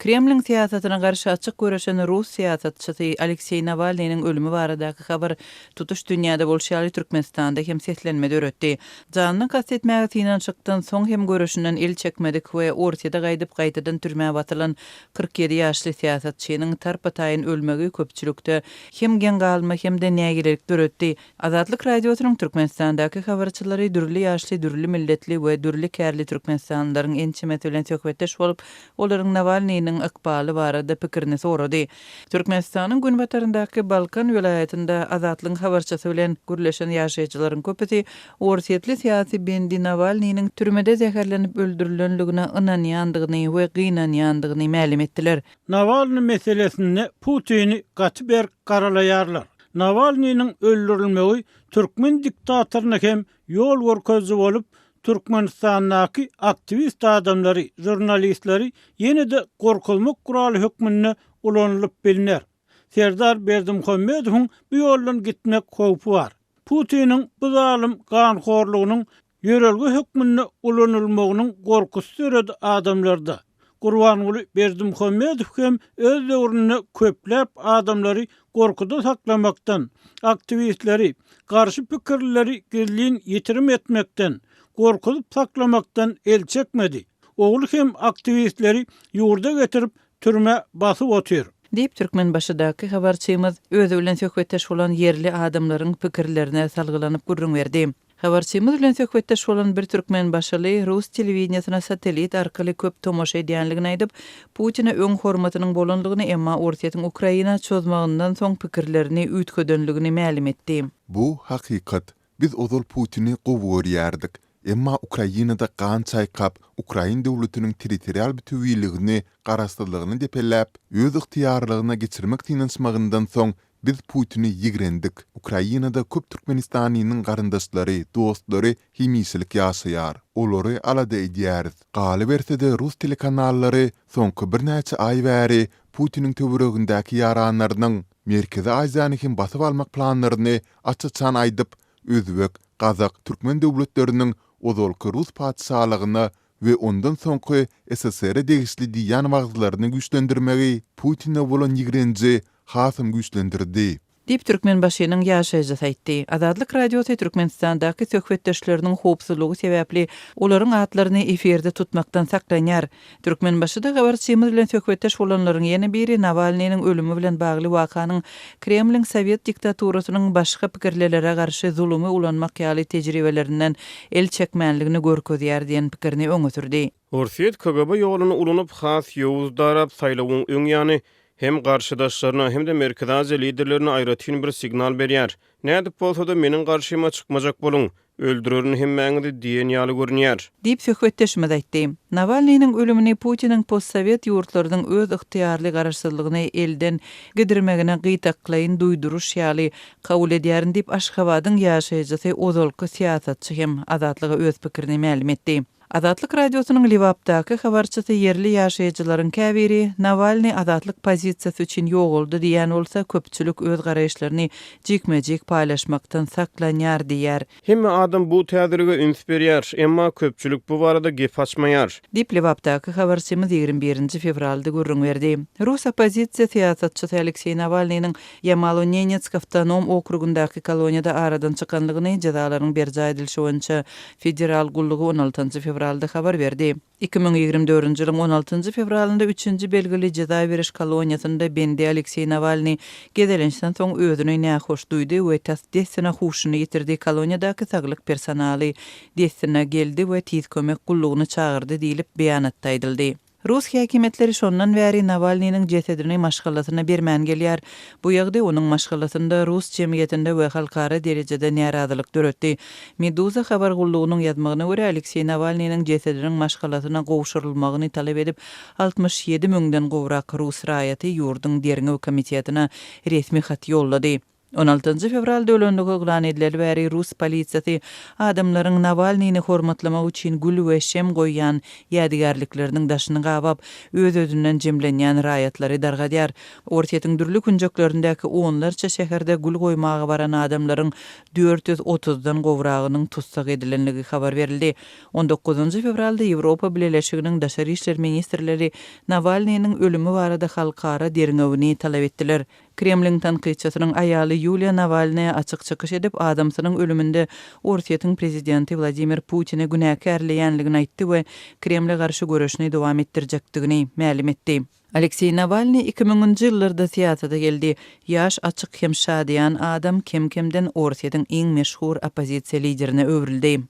Kremliň syýasatyna garşy açyk göreşen rus syýasatçysy Alekseý Nawalnynyň ölümi baradaky habar tutuş dünýäde bolşy ýaly Türkmenistanda hem seslenme döretdi. Janyna kast etmäge synanyşykdan soň hem göreşinden el çekmedik we Orsýete gaýdyp gaýtadan türmä basylan 47 ýaşly syýasatçynyň tarpa-taýyn ölmegi köpçülikde hem geň galma hem-de nägilelik döretdi. Azatlyk Radiosynyň Türkmenistandaky habarçylary dürli ýaşly, dürli milletli we dürli kärli türkmenistanlylaryň ençemesi bilen söhbetdeş bolup, olaryň Nawalnynyň ykbaly barada pikirini sorady. Türkmenistanyň günbataryndaky Balkan welaýatynda Azatlygyň habarçysy bilen gürleşen ýaşaýjylaryň köpüsi orsýetli syýasy bendi Nawalnynyň türmede zäherlenip öldürilenligine ynanýandygyny we gynanýandygyny mälim etdiler. Nawalny meselesinde Putini gaty berk garalaýarlar. Nawalnynyň öldürilmegi türkmen diktatoryna hem ýol görkeziji bolup, Türkmenistandaky aktiwist adamlary, žurnalistleri ýene-de gorkuzmak guraly hökmünde ulanylyp bilner. Serdar Berdimuhamedowyň bu ýoldan gitmek howpy bar. Putiniň bu zalym ganhorlugynyň ýörelge hökmünde ulanylmagynyň gorkusy döredi adamlarda. Gurbanguly Berdimuhamedow hem öz döwründe köpläp adamlary gorkuda saklamakdan, aktiwistleri, garşy pikirlileri gizlin ýitirim etmekden, gorkuzyp saklamakdan el çekmedi. Ogly hem aktiwistleri ýurda getirip türmä basyp otyr. Diýip, Türkmenbaşydaky habarçymyz özi bilen söhbetdeş bolan ýerli adamlaryň pikirlerine salgylanyp gürrüň berdi. Habarçymyz bilen söhbetdeş bolan bir türkmenbaşyly rus telewideniýesine satellit arkaly köp tomaşa edýänligini aýdyp, Putine öň hormatynyň bolanlygyny, emma Orsýetiň Ukraina çozmagyndan soň pikirlerini üýtgedenligini mälim etdi. Bu hakykat. Biz ozal Putini gowy görýärdik. Emma Ukrainada gan çaýkap, ukrain döwletiniň territorial bütewiligini, garaşsyzlygyny depeläp, öz ygtyýarlygyna geçirmek synanyşmagyndan soň Biz Putini ýigrendik. Ukrainada köp türkmenistanlynyň garyndaşlary, dostlary hemişelik ýaşaýar. Olary alada edýäris. Galyberse-de rus telekanallary soňky birnäçe aý bäri Putiniň töweregindäki ýaranlarynyň Merkezi Aziýany hem basyp almak planlaryny aç-açan aýdyp, özbek, gazak, türkmen döwletleriniň ozalky rus patyşalygyna we ondan soňky SSR-e degişli diýýän wagyzlaryny güýçlendirmegi Putine bolan ýigrenji hasam güýçlendirdi. Diýip, Türkmenbaşynyň ýaşaýjysy aýtdy. Azatlyk Radiosy Türkmenistandaky söhbetdeşleriniň howpsuzlygy sebäpli olaryň atlaryny efirde tutmakdan saklanýar. Türkmenbaşyda habarçymyz bilen söhbetdeş bolanlaryň ýene biri Nawalnynyň ölümi bilen bagly wakanyň Kremliň sowet diktaturasynyň başga pikirlilere garşy zulumy ulanmak ýaly tejribelerinden el çekmänligini görkezýär diýen pikirini öňe sürdi. Orsýet KGB ýoluny ulanyp, has ýowuz darap, saýlawyň öň ýany hem garşydaşlaryna, hem-de Merkezi Aziýa liderlerine aýratyn bir signal berýär. Nädip bolsa-da, meniň garşyma çykmajak boluň! Öldürerin hemmäňizi diýen ýaly görünýär. Diýip, söhbetdeşimiz aýtdy. Nawalnynyň ölümini Putiniň postsowet ýurtlarynyň öz ygtyýarly garaşsyzlygyny elden gidirmegine gytaklaýyn duýduryş ýaly kabul edýärin diýip, Aşgabadyň ýaşaýjysy, ozalky syýasatçy hem Azatlyga öz pikirini mälim etdi. Azatlyk Radiosynyň Lebapdaky habarçysy ýerli ýaşaýjylaryň käbiri Nawalnyý azatlyk pozisiýasy üçin ýogaldy diýýän bolsa, köpçülik öz garaýyşlaryny jikme-jik paýlaşmakdan saklanýar diýýär. Hemme adam bu täzelige üns berýär, emma köpçülik bu barada gep açmaýar. Diýip, Lebapdaky habarçymyz 21 nji fewralda gürrüň berdi. Rus oppozisiýa syýasatçysy Alekseý Nawalnynyň Ýamalo-Nenetsk awtonom okrugyndaky koloniýada aradan çykanlygyny jezalaryň berjaý edilişi boýunça Federal gullugy on altynjy fewralda habar berdi. 2024-nji ýylyň on altynjy fewralynda üçünji belgili jeza beriş koloniýasynda bendi Alekseý Nawalnyý gezelençden soň özüni nähoş duýdy we tas dessine huşuny ýitirdi, koloniýadaky saglyk personaly dessine geldi we tiz kömek gullugyny çagyrdy diýlip, beýanatda aýdyldy. Rus häkimiýetleri şondan bäri Nawalnynyň jesedini maşgalasyna bermän gelýär. Bu ýagdaý onuň maşgalasynda, rus jemgyýetinde we halkara derejede närazylyk döretdi. Meduza habar gullugynyň ýazmagyna görä, Alekseý Nawalnynyň jesediniň maşgalasyna gowşurylmagyny talap edip, 67 müňden gowrak rus raýaty ýurduň Derňew komitetine resmi hat ýollady. On altynjy fewralda ölendigi yglan edileli bäri rus polisiýasy adamlaryň Nawalnyny hormatlamak üçin gül we şem goýýan ýadygärlikleriniň daşyny gabap, öz-özünden jemlenýän raýatlary dargadýar. Orsýetiň dürli künjeklerindäki onlarça şäherde gül goýmaga baran adamlaryň 430-dan gowragynyň tussag edilenligi habar berildi. On dokuzynjy fewralda Ýewropa Bileleşiginiň daşary işler ministrleri Nawalnynyň ölümi barada halkara derňewini talap etdiler. Kremliň tankytçysynyň aýaly Ýuliýa Nawalnaýa açyk çykyş edip, adamsynyň ölüminde Orsýetiň prezidenti Wladimir Putini günäkärleýänligini aýtdy we Kremle garşy göreşini dowam etdirjekdigini mälim etdi. Alekseý Nawalnyý iki müňünji ýyllarda syýasata geldi. Ýaş, açyk hem şadyýan adam kem-kemden Orsýetiň iň meşhur oppozisiýa liderine öwrüldi.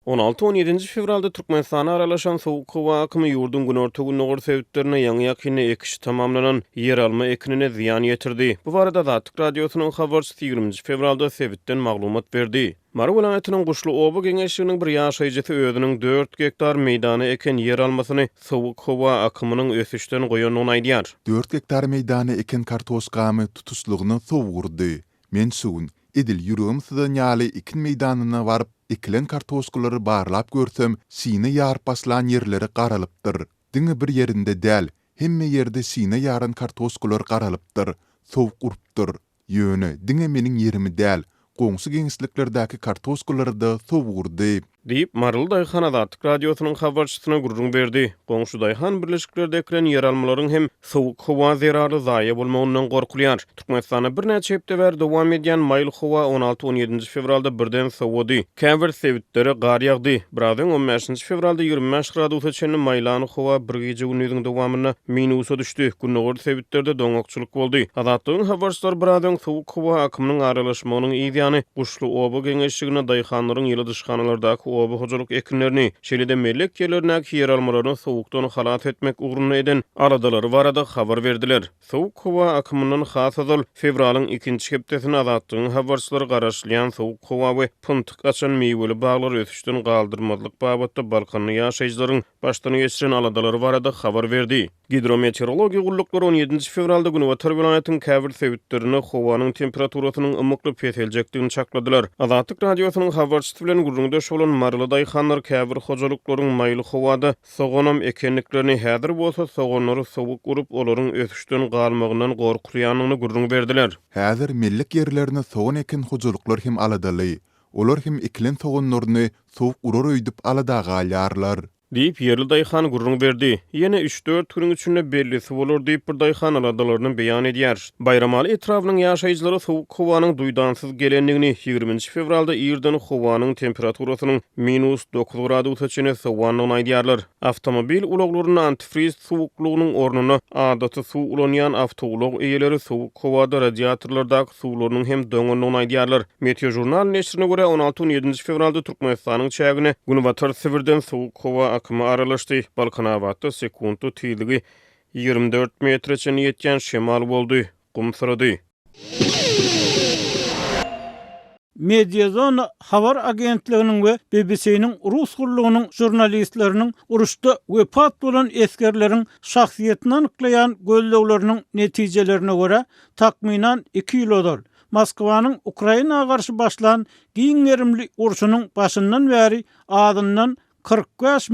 On alty-on ýedinji fewralda Türkmenistana aralaşan sowuk howa akymy ýurduň günorta-gündogar sebitlerinde ýaňy-ýakynda ekişi tamamlanan ýeralma ekinine zyýan ýetirdi. Bu barada Azatlyk Radiosynyň habarçysy ýigriminji fewralda sebitden maglumat berdi. Mary welaýatynyň Guşly oba geňeşliginiň bir ýaşaýjysy özüniň dört gektar meýdana eken ýeralmasyny sowuk howa akymynyň ösüşden goýandygyny aýdýar. Dört gektar meýdana eken kartoşkamy tutuşlygyna sowuk urdy. Men şu gün, edil ýüregim syzan ýaly ekin meýdanyna baryp, ekilen kartoşkalary barlap görsem, şine ýaryp başlan ýerleri garalypdyr. Diňe bir ýerinde däl, hemme ýerde şine ýaran kartoşkalar garalypdyr, sowuk urupdyr. Ýöne, diňe meniň ýerimi däl, goňşy geňeşliklerdäki kartoşkalary-da sowuk urdy. Diýip, maryly daýhan Azatlyk Radiosynyň habarçysyna gürrüň berdi. Goňşy daýhan birleşiklerde ekilen ýeralmalaryň hem sowuk howa zerarly zaýa bolmagyndan gorkulýar. Türkmenistanda birnäçe hepde bäri dowam edýän maýyl howa on alty-on ýedinji fewralda birden sowady. Käbir sebitlere gar ýagdy. Biraz öň, on bäşinji fewralda 25 gradusa çenli maýlan howa bir gije-gündiziň dowamynda minusa düşdi. Gündogar sebitlerde doňakçylyk boldy. Azatlygyň habarçylary biraz öň sowuk howa akymynyň aralaşmagynyň yz ýany, Guşly oba geňeşliginde daýhanlaryň ýyladyşhanalardaky oba hojalyk ekinlerini, şeýle-de mellek ýerlerindäki ýeralmalaryny sowukdan halas etmek ugrunda eden aladalary barada habar berdiler. Sowuk howa akymyndan has ozal, fewralyň ikinji hepdesinde Azatlygyň habarçylary garaşylýan sowuk howa we pyntyk açan miweli baglary ösüşden galdyrmazlyk babatda balkanly ýaşaýjylaryň başdan geçiren aladalary barada habar berdi. Gidrometeorologiýa gulluklary on ýedinji fewralda günbatar welaýatyň käbir sebitlerinde howanyň temperaturasynyň ymykly peseljekdigini çakladylar. Azatlyk Radiosynyň habarçysy bilen gürrüňdeş bolan maryly daýhanlar käbir hojalyklaryň maýyl howada soganam ekendiklerini, häzir bolsa soganlary sowuk urup, olaryň ösüşden galmagyndan gorkulýandygyny gürrüň berdiler. Häzir mellek ýerlerine sogan eken hojalyklar hem aladaly. Olar hem ekilen soganlaryny sowuk urar öýdüp alada galýarlar. Diýip, ýerli daýhan gürrüň berdi. Ýene üç-dört günüň içinde bellisi bolar diýip, bir daýhan aladalaryny beýan edýär. Baýramaly etrabynyň ýaşaýjylary sowuk howanyň duýdansyz gelendigini, ýigriminji fewralda irden howanyň temperaturasynyň minus dokuz gradusa çenli sowandygyny aýdýarlar. Awtomobil ulaglarynda antifriz suwuklygynyň ornuna adaty suw ulanýan awtoulag eýeleri sowuk howada radiatorlardaky suwlarynyň hem doňandygyny aýdýarlar. Meteožurnal neşirine görä, on alty-on ýedinji fewralda Türkmenistanyň çägine Günbatar Sibirden sowuk howa akymy aralaşdy. Balkanabatda sekuntda tizligi 24 metre çenli ýetýän şemal boldy, gum syrady. Mediazona habar agentliginiň we BBC-niň rus gullugynyň žurnalistleriniň uruşda wepat bolan esgerleriň şahsyýetini anyklaýan gözlegleriniň netijelerine görä, takmynan iki ýyl ozal, Moskwanyň Ukraina garşy başlan giň gerimli urşunyň başyndan bäri azyndan 45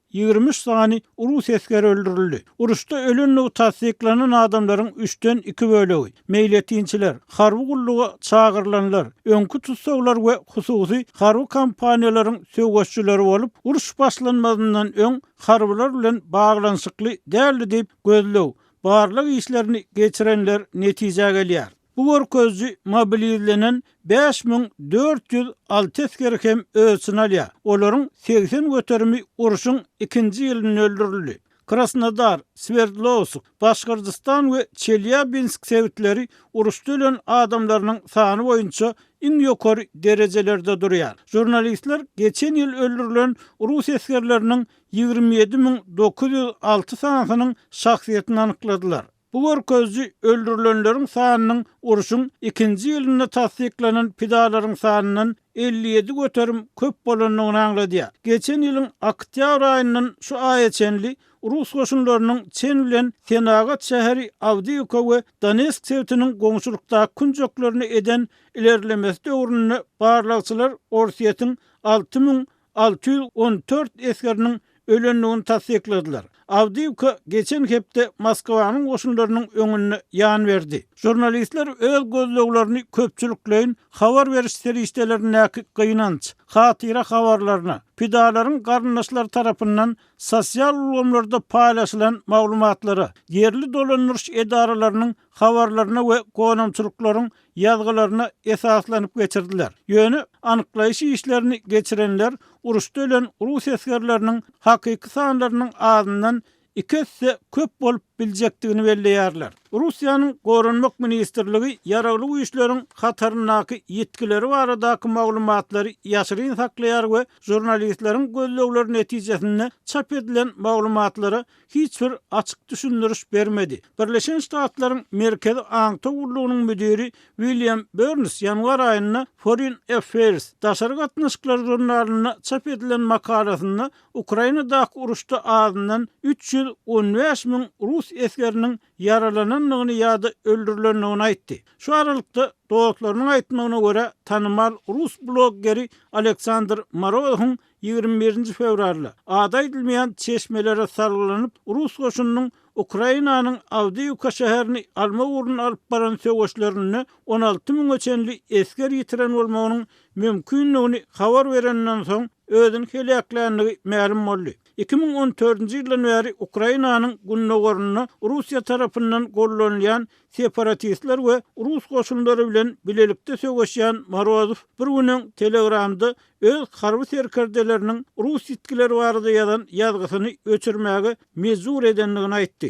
123 sany rus esgeri öldürildi. Uruşda ölendigi tassyklanan adamlaryň üçden iki bölegi, meýletinçiler, harby gulluga çagyrylanlar, öňki tussaglar we hususy harby kompaniýalaryň söweşçileri bolup, uruş başlanmazyndan öň harbylar bilen baglanyşykly däldi diýip, gözleg, barlag işlerini geçirenler netijä gelýär. Bu görkeziji mobilizlenen 5406 esgeri hem öz içine alýar. Olaryň 80 göterimi urşuň ikinji ýylynda öldürildi. Krasnodar, Swerdlowsk, Başgyrdystan we Çelýabinsk sebitleri uruşda ölen adamlarynyň sany boýunça iň ýokary derejelerde durýar. Žurnalistler geçen ýyl öldürilen rus esgerleriniň 27 906 sanysynyň şahsyýetini anykladylar. Bu görkeziji öldürilenleriň sanynyň urşuň ikinji ýylynda tassyklanan pidalaryň sanyndan 57% köp bolandygyny aňladýar. Geçen ýylyň oktýabr aýyndan şu aýa çenli rus goşunlarynyň çen bilen senagat şäheri Awdiýewka we Donetsk sebitiniň goňşulykdaky künjeklerine eden ilerlemesi döwründe barlagçylar Orsýetiň 6614 esgeriniň ölendigini tassykladylar. Awdiýewka geçen hepde Moskwanyň goşunlarynyň öňünde ýan berdi. Žurnalistler öz gözleglerini köpçülikleýin habar beriş serişdelerindäki gynanç, hatyra habarlaryna, pidalaryň garyndaşlary tarapyndan sosial ulgamlarda paýlaşylan maglumatlara, ýerli dolandyryş edaralarynyň habarlaryna we gonamçylyklaryň ýazgylaryna esaslanyp geçirdiler. Ýöne anyklaýyş işlerini geçirenler uruşda ölen rus esgerleriniň hakyky sanlarynyň azyndan iki esse köp bolup biljekdigini belleýärler. Russiýanyň Goranmak ministrligi ýaragly güýçleriň hataryndaky ýitgileri baradaky maglumatlary ýaşyryn saklaýar we žurnalistleriň gözlegleri netijesinde çap edilen maglumatlara hiç bir açyk düşündiriş bermedi. Birleşen Ştatlaryň Merkezi aňtaw gullugynyň müdiri William Burns ýanwar aýynda Foreign Affairs, Daşary gatnaşyklar žurnalynda çap edilen makalasynda Ukrainadaky uruşda azyndan 315 müň rus esgeriniň ýaralanandygyny ýa-da öldürilendigini aýtdy. Şu aralykda, dostlarynyň aýtmagyna görä, tanymal rus bloggeri Aleksandr Morozowyň 21-nji fewralda, ady aýdylmaýan çeşmelere salgylanyp, rus goşunynyň Ukrainanyň Awdiýewka şäherini almak ugrunda alyp baran söweşlerinde 16 müňe çenli esger ýitiren bolmagynyň mümkindigini habar bereninden soň, özüni heläkländigi mälim boldy. 2014-nji ýyldan bäri Ukrainanyň gündogarynda Russiýa tarapyndan gollanylýan separatistler we rus goşunlary bilen bilelikde söweşýän Morozow bir gün öň Telegramda öz harby serkerdeleriniň rus ýitgileri barada ýazan ýazgysyny öçürmäge mejbur edendigini aýtdy.